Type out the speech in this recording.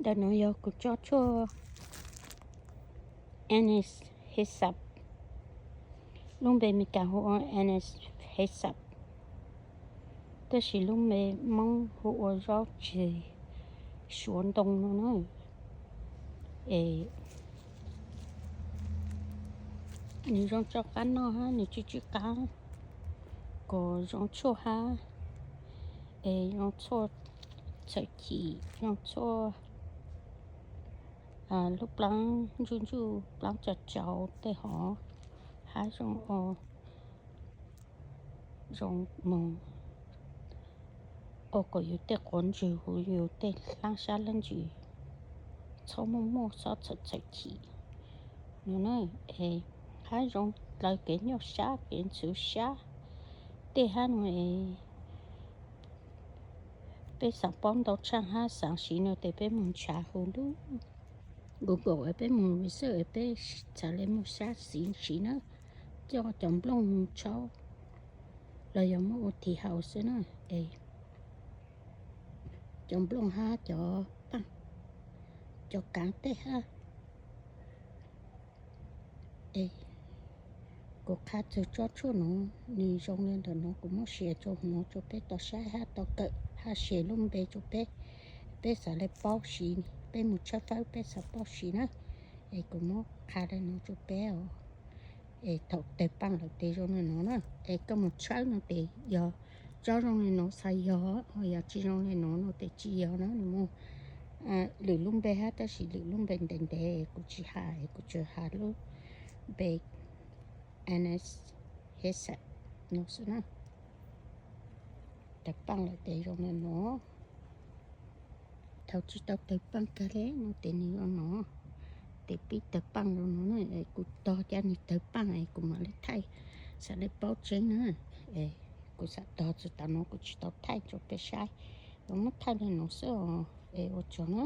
Ntawm no yog kuv tsob tshuaj Anise Head Soap, lub npe Meskas hu ua Anise Head Soap, tab sis lub npe Hmoob hu ua zaub tseg suav ntoo no na. Es nws zoo rau qab noj hab nws tsw tsw qab, kuj zoo tshuaj hab, es zoo tshuaj txhawm chim, zoo tshuaj lub plaab ntsuj ntsuj plaab tsaus tsaus tej hov, hab zoo, zoo moog ua kom yus tej quav ntswg huv yus tej hlaab sab hlaab ntsws txhob muaj muaj xob txhawm txhawm chim no na. Es hab zoo dlaws kev nyuaj sab kev ntxhwv sab tej hab no es peb xaav paub ntau tshaaj hab xaav siv no tes peb moog ntshav huv lub Google es peb moog research es peb txhad le moog sab siv siv na, coj cov nplooj moog tshaub los yog muab ua tea hau xwb na. Es cov nplooj hab cov paaj, cov kaav tej hab. Es kuv qha txug tsob tshuaj nuav, nwg zoo le ntawm nuav kuv muab share rua huv nuav rua peb tau saib hab tau kawm hab share lub npe rua peb. Peb xaav le paub siv, peb moog tshawb fawb peb xaav paub siv na. Es kuv muab qha le nuav rua peb os. Es thaum tawg paaj lawm tes zoo le nuav na. Es koj moog tshawb no tes yog tsob zoo le nuav xaav yog, ho yog tsi zoo le nuav no tes tsi yog na. Nwg muaj lwm lub npe hab tab sis lwm lub npe ntev ntev kuv tsi has, kuv tsuas has lub npe Anise Head Soap no xwb na. Tawg paaj lawm tes zoo le nuav. Thaum tsi tau tawg paaj kag le no tes nwg zoo nuav. Tes pib tawg paaj zoo nuav na, es kuv tog ca nwg tawg paaj es kuv mam le thaij, xaav le paub tseeb na. Es kuv xaav tog txug tas nuav kuv tsi tau thaij rua peb saib, kuv muab thaij le nuav xwb os. Es ua tsaug na.